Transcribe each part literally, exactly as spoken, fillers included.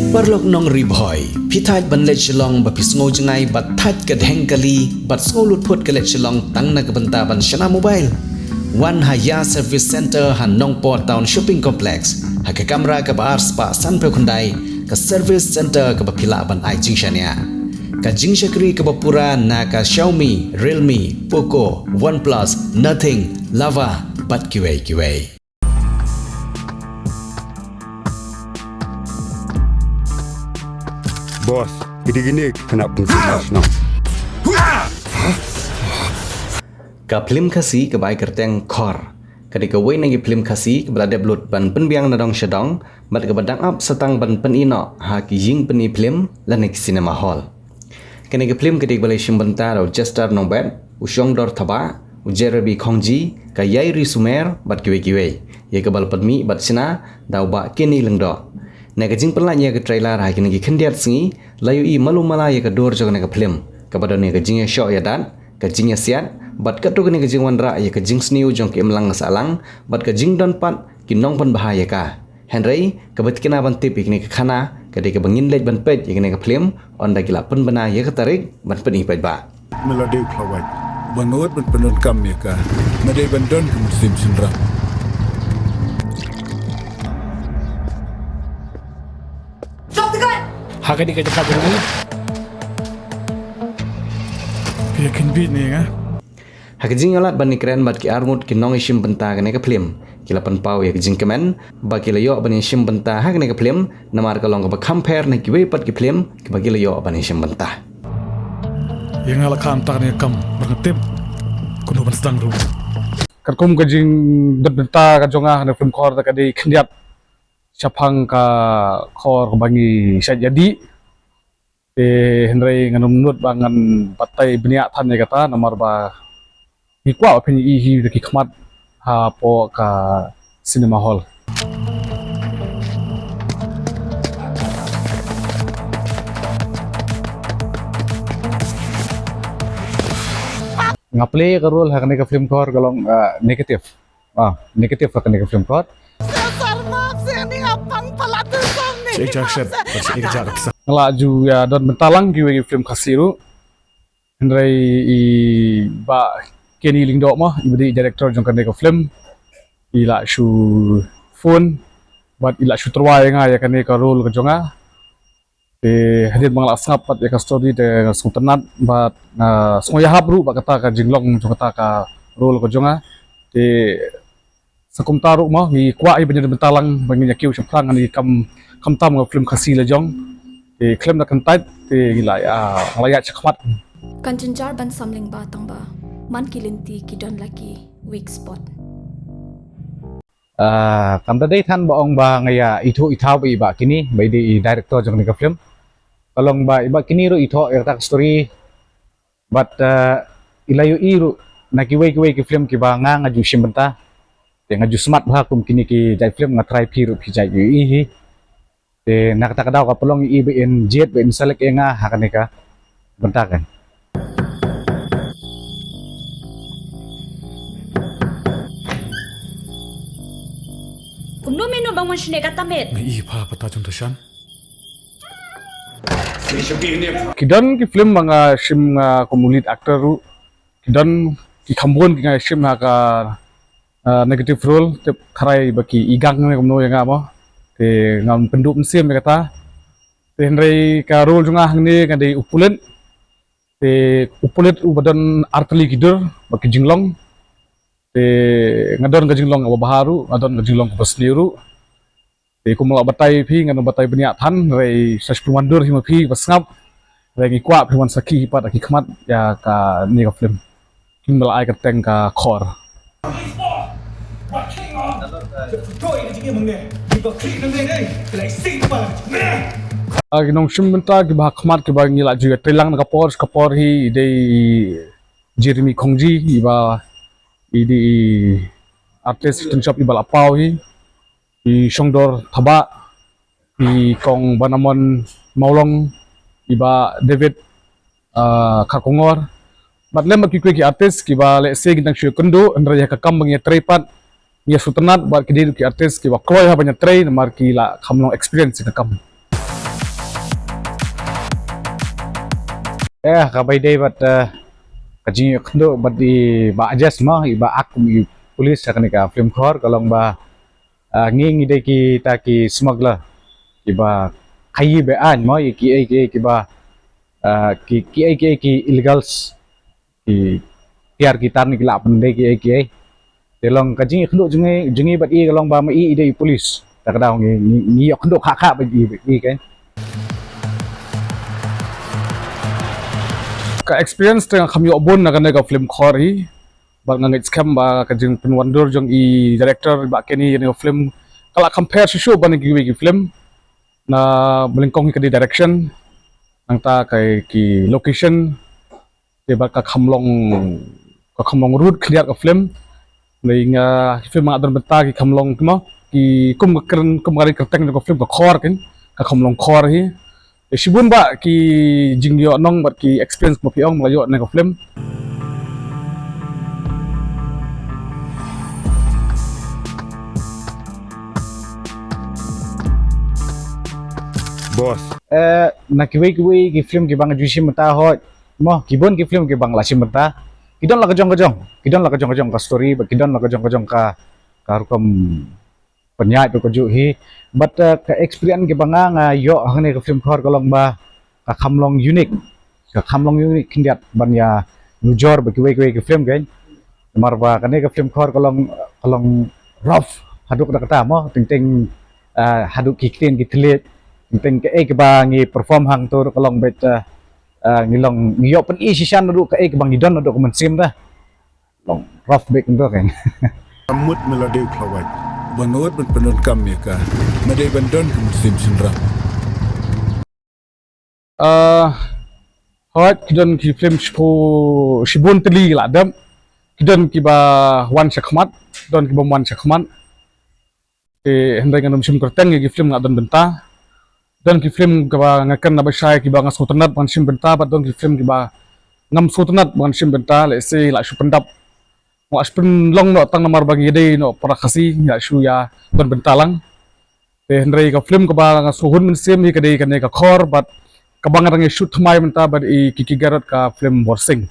Paralok nong Ri Bhoi, phi thait ban leit shillong ba phi sngew jngai bad thait ka dheng kali bad sngew lut phut ka leit shillong tang na ka bynta ban shna mobile? Wan ha Ïa Service Center ha Nongpoh Town Shopping Complex, ha ka kamra kaba ar spah sanphew khyndai, ka service center kaba phi lah ban ai jingshaniah. Ka jingshakri kaba pura na ka Xiaomi, Realme, Poco, OnePlus, Nothing, Lava bad kiwei kiwei. Boss, kidi gini kena pengkina senang. Ka phlim Khasi kaba ai kyrteng Khor ka dei kawei na ki phlim Khasi kaba la dep lut ban pynbiang na dong sha dong bad kaba dang ap sa tang ban pyni noh ha ki ïing pyni phlim lane ki cinema hall. Kane ka phlim ka dei kaba la shim bynta da u Jester Nongbet, u Shongdor Thabah, u Jeremy Khongji, ka Yairi Sumer bad kiwei kiwei, ïa kaba la pynmih bad shna da u Bah Kenny Lyngdoh. Na ka jingpynlait ïa ka trailer ha kine ki khyndiat sngi la ïohi malu mala ïa ka dur jong kane ka phlim kaba don ïa ka jingïashoh ïadat, ka jingïasiat bad katto katne ka jingwanrah ïa ka jingsniew jong ka imlang ka sahlang bad ka jingdon pat ki nongpynbha ïa ka. Hynrei kaba thikna ban tip ïa kane ka khana ka dei kaba ngin leit ban peit ïa kane ka phlim, ynda ki la pynbna ïa ka tarik ban pyni paidbah. Me la dei u khlawait ba nga wad ban pyndonkam ïa ka. Me dei ban don ka mynsiem shynrang. Ha kane ka jaka jong ngi. Phi ïa kynbit ne nga. Ha ka jingïalat ban ïakren bad ki arngut ki nongïashim bynta kane ka phlim, ki la pynpaw ïa ka jingkmen ba ki la ïoh ban ïashim bynta ha kane ka phlim namar ka long kaba kham pher na kiwei pat ki phlim kiba ki la ïoh ban ïashim bynta. Ïa nga la kham tang ne kam ba nga tip kumno ban sdang ruh. Katkum ka jingdon bynta ka jong nga ha kane ka phlim Khor, ka dei khyndiat shaphang ka Khor kaba ngi shait ïadih. Te hynrei ngan ym nud ba ngan batai bniah than ïa kata namar ba ngi kwah ba phin ïohi da ki khmat hapoh ka cinema hall. Nga play ka role ha kane ka phlim Khor ka long, ah, negative. Ah, negative ha kane ka phlim Khor. Nga la ju ïa don bynta lang kiwei ki phlim Khasi ruh. Hynrei i Bah Kenny Lyngdoh mo, iba dei director jong kane ka phlim, i la shu phone bad i la shu tyrwa ïa nga ïa kane ka role ka jong nga. Te hadien ba nga la sngap pat ïa ka story te nga sngewtynnat bad nga sngewïarap ruh ba kata ka jinglong jong kata ka role ka jong nga. Te sa kumta ruh mo ngi kwah ïa ban ïa bynta lang ba ngin ïa kiew shaphrang ngan ïa kam, khamtam ka phlim Khasi la jong. Te khlem da kyntait te ngi la ïa, nga la ïa shakhmat. Kan jynjar ban samling ba tang ba man ki lynti ki don la ki weak spot. Ah, kam da dei than ba ong ba nga ïa ithuh ithaw ba i Bah Kenny ba i dei i director jong kane ka phlim. Ka long ba i Bah Kenny ruh ithuh ïa kata ka story. Bad, eh, i la ïohi ruh na kiwei kiwei ki phlim kiba nga nga ju shim bynta. Te nga ju smat bha kum kine ki jait phlim, nga try phi ruh phi jait ïohi hi. Te na kata ka daw ka pynlong ïa i ba in jied ba in select ïa nga ha kane ka bynta kan. Kumno menu bang wan shne kata met? Nga i pha pata jong ta shan. Ki don ki phlim ba nga shim nga kum u lead actor ruh. Ki don ki kham bun ki nga shim ha ka, ah, negative role, tip tharai ba ki i gang ne kumno ïa nga mo. Te ngam pynduh mynsiem ïa kata. Te hynrei ka role jong nga hangne nga dei u pulit. Te u pulit uba don artylli ki dur bad ki jinglong. Te nga don ka jinglong kaba bha ruh, nga don ka jinglong kaba sniew ruh. Te kum la batai phi, ngan batai bniah than, hynrei sa shu pynwan dur hi ma phi ba sngap. Hynrei ngi kwah phi wan sakhi hi pat ha ki khmat ïa kane ka phlim. Kin ba la ai kyrteng ka Khor. Ah, ki nongshim bynta kiba ha khmat kiba ngi la ju ïatrei lang na ka por, ka por hi i dei i Jeremy Khongji, iba i dei i artist itynnad iba la paw hi. I Shongdor Thabah, i Kong Banamon Mawlong, i Bah David, ah, Kharkongor. Bad lem bad kiwei ki artist kiba lehse kin dang shu ïakynduh, hynrei ïa ka kam ba ngi ïatrei pat ngi ïa sngewtynnat, bad ki dei ki artist kiba kloi ha ban ïatrei namar ki la kham long experience ïa ka kam. Eh, ka bai dei bad, eh, ka jingïakynduh bad i Bah Ajes mo, i Bah Ak kum i police ha kane ka film Khor ka long ba, eh, ngi ngi dei kita ki smuggler. Kiba khaïi be-aiñ mo, ïa kiei kiei kiba, eh, ki, kiei kiei ki illegals. Ki tiar ki tarni ki lah pyndei kiei kiei. Te long ka jingïakynduh jong ngi, jong ngi bad i ka long ba ma i i dei i police. Ta ka daw ngi, ngi, ngi ïakynduh kha kha bad i, bad i kan. Ka experience te nga kham ïoh bun na kane ka film Khor hi. Bad nga ngeit skhem ba ka jingpynwandur jong i director Bah Kenny ïa kane ka film ka la compare shuh shuh bad na kiwei ki film. Na ba nyngkong hi ka dei direction, nangta ka ki location, te bad ka kham long, ka kham long ruh khyndiat ka film. Dei nga ki film nga don bynta ki kham long kimo, ki kum ka kren, kum ka ri kyrteng jong ka film ka Khor kan, ka kham long Khor hi. Te shibun bah ki jingïohnong bad ki experience ba phi ong ba la ïoh na ka film. Boss. Eh, na kiwei kiwei ki film kiba nga ju shim bynta hoi. Mo, ki bun ki film kiba nga la shim bynta. Ki don la ka jong ka jong. Ki don la ka jong ka jong ka story, bad ki don la ka jong ka jong ka, ka rukom pynïaid ruh kajuh hi. Bad, eh, ka experience kiba nga nga ïoh hangne ka film Khor ka long ba ka kham long unique. Ka kham long unique khyndiat ban ïa nujor bad kiwei kiwei ki film kan. Namar ba kane ka film Khor ka long, ka long rough haduh katta katta mo, teng teng, eh, haduh ki ktien ki thylliej, teng teng kaei kaba ngi perform hangto ruh ka long beit, eh, eh, ngi long ngi ïoh pyni shisha naduh kaei kaba ngi don naduh ka mynsiem da. Long rough beit kumto kan. Ka mut me la dei u khlawait ba nga wad ban pyndonkam ïa ka, me dei ban don ka mynsiem shynrang. Ah, hooid, ki don ki film shibun, shibun tylli la dep. Ki don kiba wan shakhmat, don kiba wan shakhmat. Te hynrei ngan ym shim kyrteng ïa ki film nga don bynta. Don ki film kiba nga kren naba shai kiba nga sngewtynnat ban shim bynta, bad don ki film kiba ngam sngewtynnat ban shim bynta, lehse la shu pyndap. Nga shu pynlong noh tang namar ba ngi dei noh para Khasi, nga shu ïa don bynta lang. Te hynrei ka film kaba nga sngewhun mynsiem hi ka dei kane ka Khor, bad kaba nga dang ïa shoot thymmai mynta bad i Kiki Garot ka film Borsing.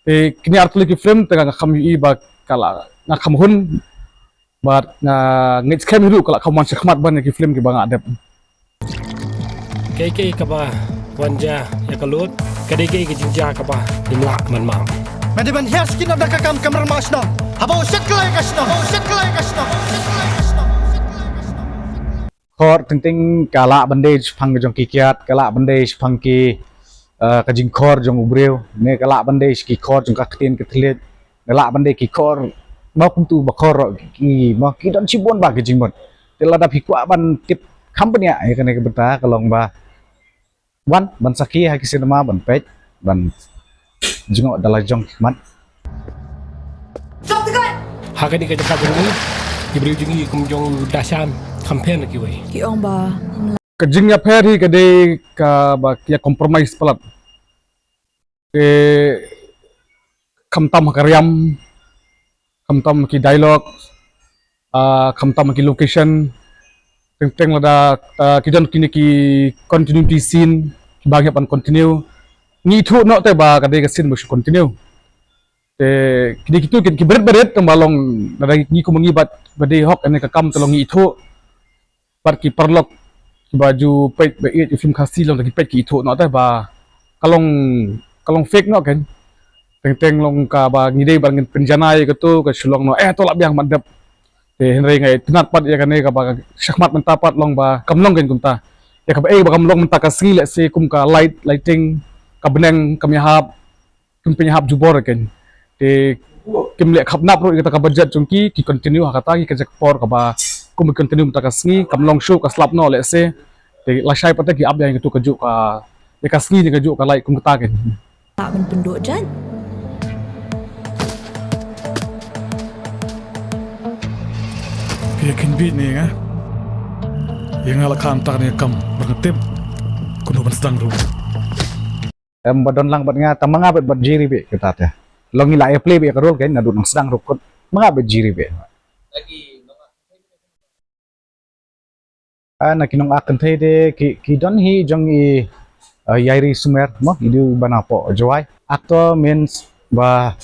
Te kine artylli ki film te nga kham ïohi ba ka la, nga kham hun, bad nga ngeit skhem hi ruh ka la kham wan shakhmat ban ïa ki film kiba nga dep. Kaei kaei kaba wan jia ïa ka lut, ka dei kaei ka jingjia kaba ym lah ban map. Me dei ban hiar skin da ka kam kamram ma shnong. Haba u shet kloi ka shnong, haba u shet kloi ka shnong. Khor teng teng ka lah ban dei shaphang ka jong ki kiad, ka lah ban dei shaphang ki, eh, ka jingkhor jong u briew, ne ka lah ban dei sha ki khor jong ka ktien ka thylliej, ne lah ban dei ki khor, mo kumtu ba khor ki, mo ki don shibun bah ki jingmut. Te lada phi kwah ban tip kham bniah ïa kane ka bynta ka long ba wan ban sakhi ha ki cinema ban peit ban jngoh da la jong ki khmat. Ha kane ka jaka jong ngi, ki briew jong ngi kum jong u Dashan kham pher na kiwei. Ki ong ba ka jingïapher hi ka dei kaba ïa compromise palat. Te khamtam ha ka riam, khamtam ki dialogue, ah, khamtam ki location, teng teng lada, ah, ki don kine ki continuity scene kiba ngi hap ban continue. Ngi ithuh noh te ba ka dei ka scene ba shu continue. Te kine kitu kin ki barit barit tang ba long lada ngi kum ngi bad ba dei hok ane ka kam te long ngi ithuh. Bad ki paralok kiba ju peit ba ïeit ïa film Khasi long da ki peit ki ithuh noh te ba ka long, ka long fake noh kan. Teng teng long kaba ngi dei ba ngin pynjanai ïa katu ka shu long noh, eh, to lah biang ban dep. Te hynrei nga itynnat pat ïa kane kaba shakhmat mynta pat long ba kam long kan kumta. Ïa kaba ei ba kam long mynta ka sngi lehse kum ka light, lighting, ka bneng kam ïahap. Kim pynïahap jubor kan. Te kim leh khapnap ruh ïa kata ka budget jong ki, ki continue ha kata ki ka jaka por kaba kum ki continue mynta ka sngi, kam long shuh ka slap noh lehse. Te lashai pat te ki ap ïa katu kajuh ka, ïa ka sngi ne kajuh ka light kum kata kan. Lah ban pynduh jait. Phi ïa kynbiej ne nga? Ïa nga la khan tak ne kam ba nga tip kumno ban sdang ruh. Em, ba don lang bad nga, tang ma nga bad, bad Jerry bad kata te. Long ngi la ïa play bad ka role kan, naduh nang sdang ruh kut. Ma nga bad Jerry bad. Ah, na ki nong ak kynthei te ki, ki don hi jong i, uh, Yairi Sumer, mo, i dei ba na poh Jowai. Actor means ba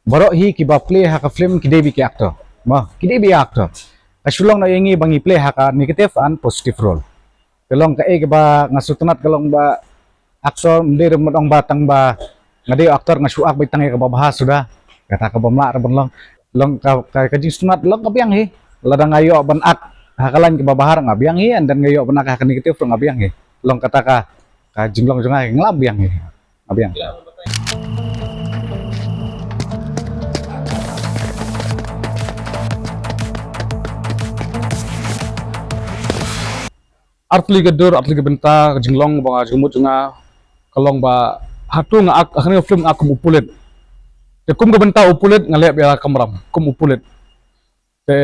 baroh hi kiba play ha ka film ki dei ba ki actor. Mo, ki dei ba actor. Ka shu long noh ïa ngi ba ngi play ha ka negative and positive role. Ka long kaei kaba nga sngewtynnat ka long ba actor ym dei ruh ban ong ba tang ba nga dei actor nga shu act beit tang ïa kaba bha suda. Kata kaba mlak ruh ban long. Long ka, ka, ka jingsngewtynnat long ka biang hi. Lada nga ïoh ban act ha ka line kaba bha ruh nga biang hi, and then nga ïoh ban act ha ka negative ruh nga biang hi. Long kata ka, ka jinglong jong nga hi, nga la biang hi. Nga biang. Artylli ka dur, artylli ka bynta, ka jinglong ba nga jingmut jong nga ka long ba hato nga act ha kane ka film nga act kum u pulit. Te kum ka bynta u pulit nga leh beit ha ka kamram kum u pulit. Te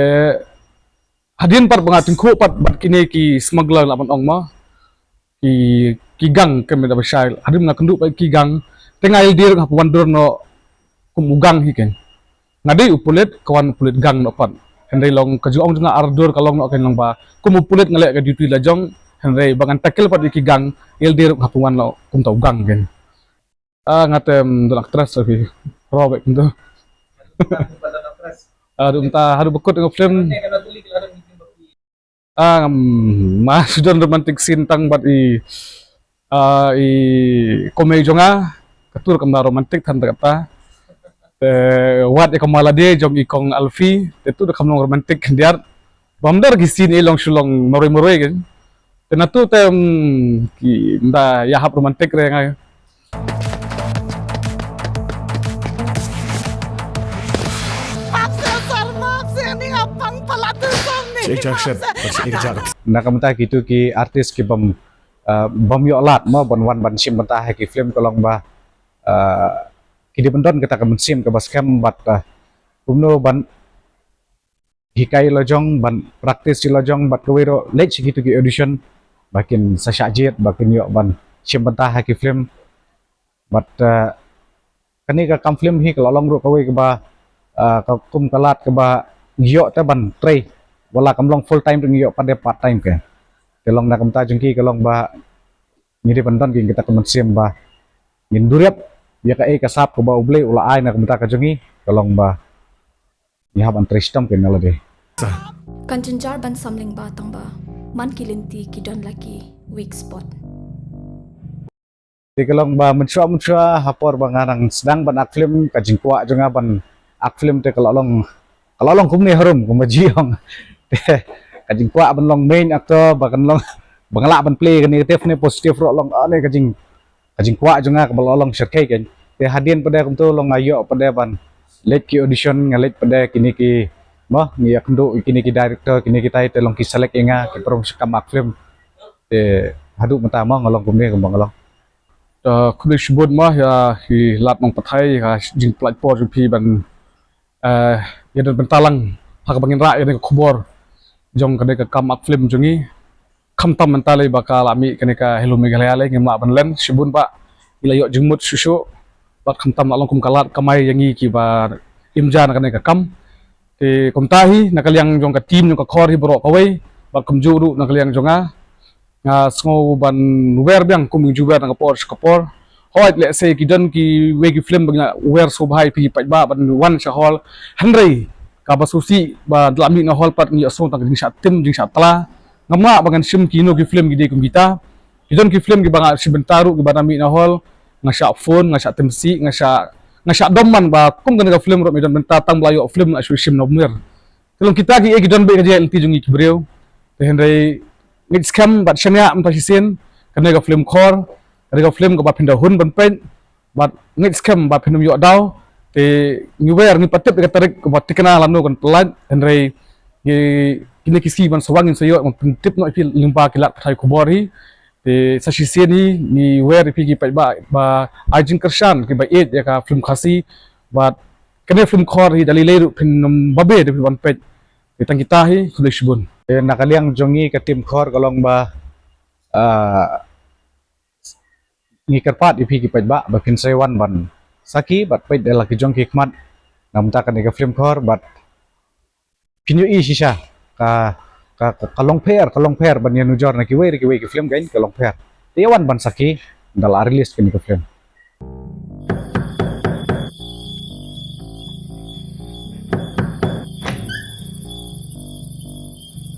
hadien pat ba nga tyngkhuh pat bad kine ki smuggler lah ban ong mo, ki, ki gang, ka mut ba shai, hadien nga kynduh pat ki gang, te nga ïalade ruh nga hap wan dur noh kum u gang hi keiñ. Nga dei u pulit, ka wan u pulit gang noh pat. Hynrei long ka jingong jong nga ar dur ka long noh keiñ long ba kum u pulit nga leh ka duty la jong, hynrei ba ngan tackle pat ïa ki gang, ïalade ruh nga hap wan noh kumta u gang keiñ. Ah, nga te ym don actress, okay. Ro beit kumta. Ah, haduh mynta, haduh ba kut nga film. Ah, ngam, ma shu don romantic scene tang bad i, ah, i komei jong nga, katu ruh kam da romantic than kata. Te wat ïa ka ma lade jong i kong Alfie, te tu ruh kam long romantic khyndiat. Bam dar ki scene i long shu long marwei marwei kan. Te natu te, mm, ki nda ïa hap romantic re nga. Maaf sir, sir, maaf sir, ni nga pang palat tu sir ni. Cik jak sir, cik jak. Na ka bynta kitu ki artist ki bam, uh, bam ïoh lad mo ban wan ban shim bynta ha ki film ka long ba, uh, ki dei ban don kata ka mynsiem kaba skhem bad, uh, kumno ban hikai la jong, ban practice la jong, bad kawei ruh leit sha kitu ki audition ba kin sa shah jied ba kin ïoh ban shim bynta ha ki film. Bad, uh, kane ka kam film hi ka la long ruh kawei kaba, uh, ka kum ka lad kaba ngi ïoh te ban trei, wat la kam long full time ruh ngi ïoh pat de part time ka. Te long na ka bynta jong ki ka long ba ngi dei ban don ki kata ka mynsiem ba ngin duh ïa kaei ka sap kaba U Blei u la ai na ka bynta ka jong ngi, ka long ba ngi hap ban trei shitom keiñ na lade. Kan jynjar ban samling ba tang ba man ki lynti ki don la ki weak spot. Te ka long ba mynshuwa mynshuwa ha por ba nga nang sdang ban act film, ka jingkwah jong nga ban act film te ka la long, ka la long kumne harum kumba ji ong. Te ka jingkwah ban long main actor ba kan long ba nga lah ban play ka negative ne positive ruh long, ah, ne ka jing ka jingkwah jong nga kaba la long syrkhei keiñ. Te hadien pat de kumtu long nga ïoh pat de ban leit ki audition, nga leit pat de kine ki, mo, ngi ïakynduh kine ki director, kine ki tai te long ki select ïa nga, ki prom sha kam act film. Te haduh mynta mo nga long kumne kumba nga long. Te khublei shibun mo ïa ki lad nongpathai, ïa ka jingpynlait por jong phi ban eh, ïa don bynta lang ha kaba ngin rah ïa kane ka khubor jong kane ka kam act film jong ngi. Khamtam mynta lei ba ka la mih kane ka Hello Meghalaya lei, ngim lah ban len, shibun ba ngi la ïoh jingmut shuh shuh bad khamtam la long kum ka lad kamai ïa ngi kiba im ja na kane ka kam. Te kumta hi na ka liang jong ka team jong ka khor hi baroh kawei bad kumjuh ruh na ka liang jong nga, nga sngew ban wer biang kum ngi ju wer na ka por sha ka por. Hooid, lehse ki don kiwei ki film ba ngi la wer sngewbha ïa phi ki paidbah ban wan sha hall. Hynrei kaba sngewsih ba da la mih na hall pat ngi ïohsngew tang ka jingshah tim jingshah tla. Ngam ngah ba ngan shim kino ki film ki dei kum kita. Ki don ki film kiba nga shim bynta ruh kiba da mih na hall, nga shah phone, nga shah tim sih, nga shah, nga shah dom man ba kum kane ka film ruh ym don bynta tang ba la ïoh film nga shu shim na umwer. Te long kita kiei ki don beit ka jinglynti jong ngi ki briew. Te hynrei ngeit skhem bad shaniah mynta shisien, kane ka film khor, kane ka film kaba phin da hun ban peit, bad ngeit skhem ba phin ym ïoh daw. Te ngi wer, ngi pat tip ïa ka tarik kaba thikna lano kan pyllait, hynrei ngi, kine ki sngi ban sa wan ngin sa ïoh ban pyntip noh ïa phi lyngba ki lad pathai khubor hi. Te sa shisien hi ngi wer ïa phi ki paidbah ba ai jingkyrshan kiba ïeit ïa ka film Khasi, bad kane film khor hi da lei lei ruh phin ym babe da phi ban peit. Te tang kita hi, khublei shibun. Te na ka liang jong ngi ka team khor ka long ba, ah, ngi kyrpad ïa phi ki paidbah ba phin sa wan ban sakhi bad peit da la ki jong ki khmat na bynta kane ka film khor bad phin ïohi shisha ka, ka, ka, ka long pher, ka long pher ban ïanujor na kiwei re kiwei ki film keiñ ka long pher. Te ïa wan ban sakhi da la release kane ka film.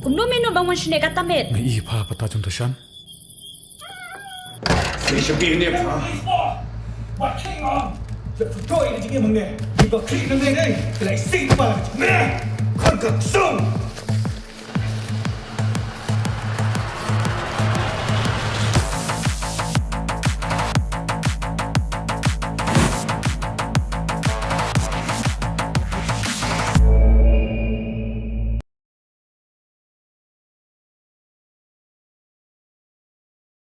Kumno me nud ban wan shane katta miet? Nga i pha pata jong ta shan. Shisha bi ne pha. Ba khring ong. Sa putoi ni jingim hangne. Ni ba khring hangne dei. Ka lai sing ba. Ne. Khon ka sung.